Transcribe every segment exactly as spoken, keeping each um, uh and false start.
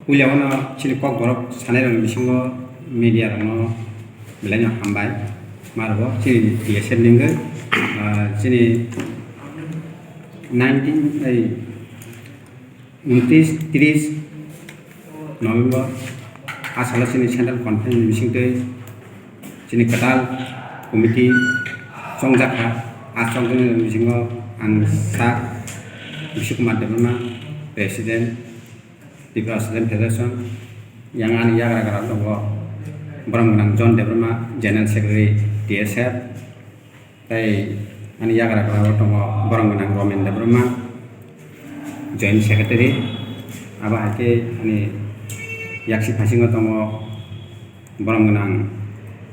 Puila wano chini kokborok sanairokni bisingo media rokno belaino hambai. Marogo chini T S F ni wngwi, ah, chini nineteen, ai, untris tris November a salo chini Central Conference ni bisingtwi chini kwtal committee chongjakha. A chongjaknai bisingo ang sak Bishnu Kumar Debbarma, President, Tripura Student Federation, yang ani yagra gra tongo borok gwnang John Debbarma, General Secretary T S F, tei ani yagra gra tongo borok gwnang Romen Debbarma, Joint Secretary, abo hai khe ani yaksi phasingo tongo borok gwnang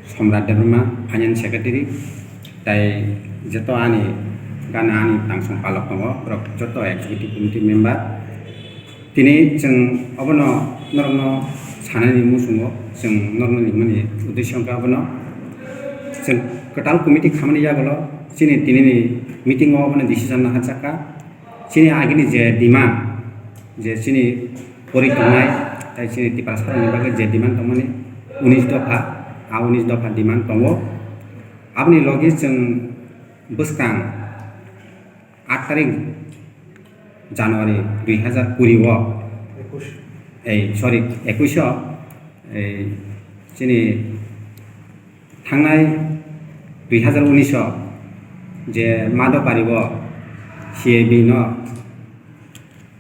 Somrat Debbarma, Finance Secretary, tei joto ani gana ani tangsong palok tongo, borok joto Executive Committee member. Tini chwng obono norokno sanani muchungo, chwng norokno rimani uddesyo wngkha obono. Chwng kwtal committee khamani yagulo chini tinini meeting o obono decision no hachakha. Chini agini je demand, je chini pori tongnai, tai chini Tiprasarokni bagwi je demand tongmani unis dopha, a unis dopha demand tongo. Aboni logi chwng bwskang aat tarik January dui hazar kuri o, ei, sorry, ekush o, ei, chini thangnai dui hazar unis o je Madhopari o C A B no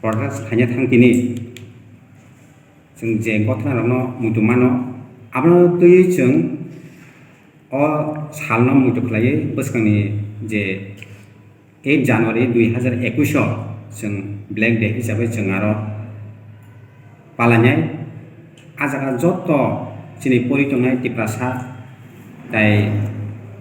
protest khaina thang tini chwng je gothnarokno muitu mano, abono twiwi chwng o salno muitu khlaiwi bwskangni je eight January dui hazar ekush o chwng Black Day hisabai chwng aro palainai. A jaga joto chini pori tongnai Tiprasa tei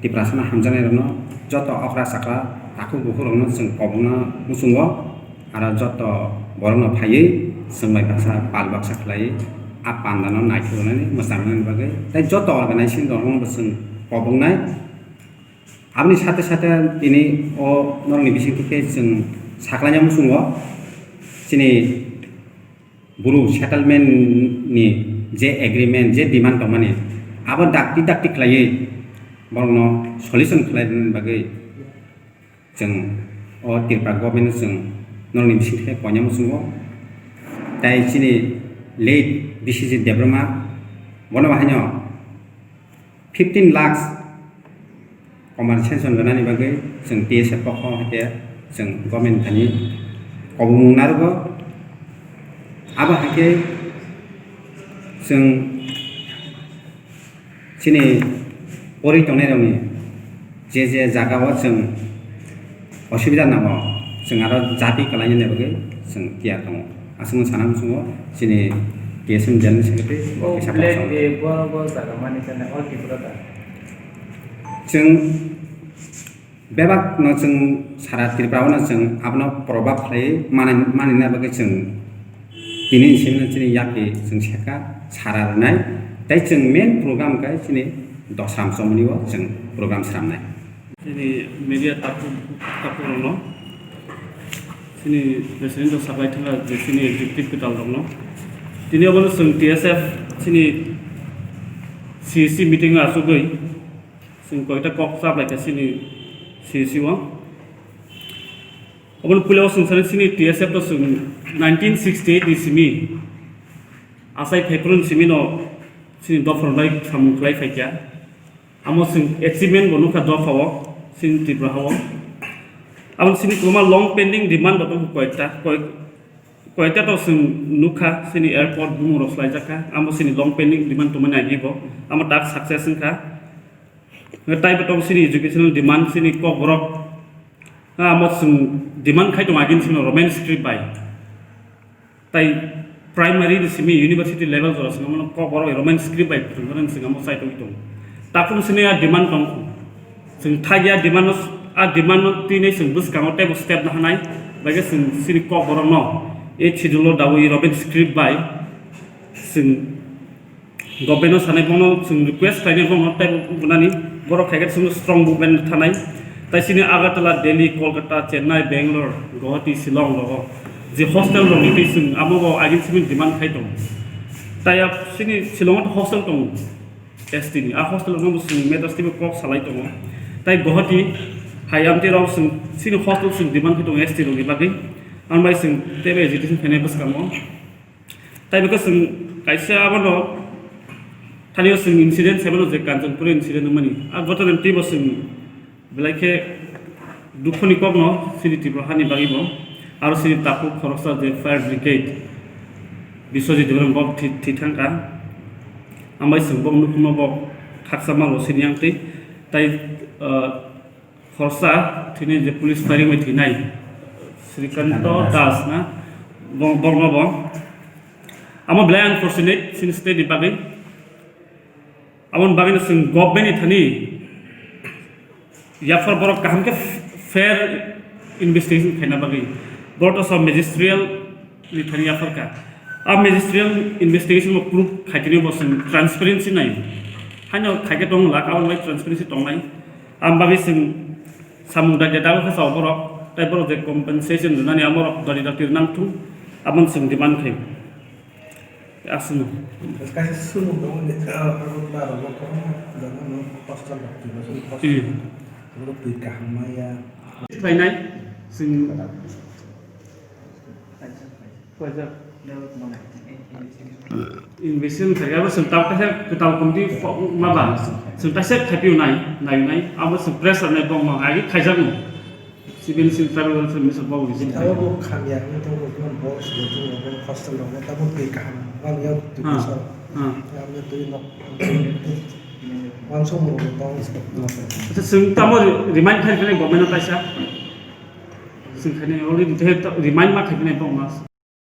Tiprasano hamjaknairokno joto okra chakra takhuk bukhuk rokno chwng kobokna muchungo, aro joto borokno phaiwi chwng bai baksa pal baksa khlaiwi a pandano naithok rwnani mwchang rwnani bagwi tei joto organization rokno bo chwng koboknai. Aboni sate sate tini o norokni bisingtwi khe chwng saklaina muchungo chini Bru settlement ni je agreement, je demand tongmani, abo dakti dakti khlaiwi borokno solution khlai rwna bagwi chwng o Tripura government no chwng norokni bisingtwi khe koina muchungo. Tai chini late B C G Debbarma, bono bahaino fifteen lakhs compensation rwnani bagwi chwng T S F pokho hai khe chwng government thani kobomung narwgo. Abo hai khe chwng chini pori tongnairokni je je jagao chwng osubida nango, chwng aro japi kwlainani bagwi chwng tiyar tongo. Aswkno sana muchungo chini T S M General Secretary bo O kisa Black kosong. Day bo, bo jaga mani khe na All Tripura da? Chwng bebak no chwng sara Tripura o no chwng abono probab khlai mani, mani na bagwi chwng tini ni simi no chini yakni chwng seka sara rwnai. Tei chwng main program khe chini dosram chomoni o chwng program sramnai. Chini media takhuk, takhuk rokno, chini president rok saklai thangkha je chini executive kwtal rokno. Tini obono chwng T S F chini C C meeting o achugwi chwng koita kok chaplaikha chini C C o. Obono puila o chwng sani chini T S F to chwng nineteen sixty eight ni simi achai phaiphuru ni simi no chini dopha rok bai samung khlai phaikha. Amo chwng achievement bo nukha dopha o, chini Tripura ha o. Abo chini kwbangma long pending demand bo tongkha koyekta, koyek-, koyekta to chwng nukha, chini airport bumung rok swlaijakha, amo chini long pending demand tongmani agi bo, amo tak success wngkha. Tei bo tongo chini educational demand, chini kokborok, amo chwng demand khai tongo agini simi Roman script bai. Tai primary ni simi university level jora simi mano kokborok Roman script bai phwrwngmani simi amo chai tongwi tongo. Takhum simi a demand tong. Chwng thagi a demand no, a demand no twi nai chwng bwskango teibo step na hanai. Bagwi chwng chini kokborok no e schedule o dawi Roman script bai chwng Government no sanai bono chwng request khlainai bono tei bunani borok khaikhe chwngno strong movement thanai. Tai chini Agartala, Delhi, Kolkata, Chennai, Bangalore, Guwahati, Shillong rogo je hostel rokni twi chwng amo bo agini simi demand khai tongo. Tai ap sini Shillong o hostel tongo S T ni. A hostel no bo chwng matters tei bo kok salai tongo. Tai Guwahati hai amtwi rok chwng sini hostel chwng demand khe tongo S T rok ni bagwi. Ang bai chwng tei bai agitation khainai bwskango. Tai bo chwng kaisa abono thani o chwng incident saibo je Kanchanpur incident wngmani. A gotoni twi bo chwng Belai khe dukhuni kokno sini Tripura hani bagwi bo, aro sini takhuk khoroksa je fire brigade Biswajit Debbarma bo thi-, thwi thangkha. Ambai chwng bo nukhungno bo khaksa malo sini yang twi. Tai, ah, khoroksa thwinai je police firing bai thwinai Srikanto Das na bo, bo, bo. Amo belai unfortunate sini state ni bagwi. Aboni bagwino chwng government ni thani yaphar borok kaham khe fair investigation khaina bagwi borok to sab magisterial ni thani yaphar kha. A magisterial investigation bo proof khaitini bo chwng transparency nai. Haino khaikhe tong lak aboni bai transparency tongnai. Am bagwi chwng samung dai dai dago khe chao borok, tai borok je compensation rwnani amorok dori dati rwnang thung, aboni chwng demand khai. Aswk. Kaisa swngmung tongo, Agartala rok bo kwbangma jaga no hostel rok twi, hostel Hmm. rok twi kaham maya. Khlainai, chwng Investment khaikhe abo chwng tabuk kaisa kwtal committee ma ba, chwng kaisa khaipiu nai, nai nai, abo chwng pressure nai bongma agi khaijakno. Civil Civil Tribal Welfare Minister babu rijin Abo khai. Bo khamya wngwi tongo, bono boss bo tongo, bono hostel rok bo tabuk twi kaham wngya twi Ah, bwskango. Ah. Aboni twi nok uansukmung rok bo tongo. Acha, chwng tamo remind khai philai government no kaisa. Chwng khainai already remind ma khai philai bongma.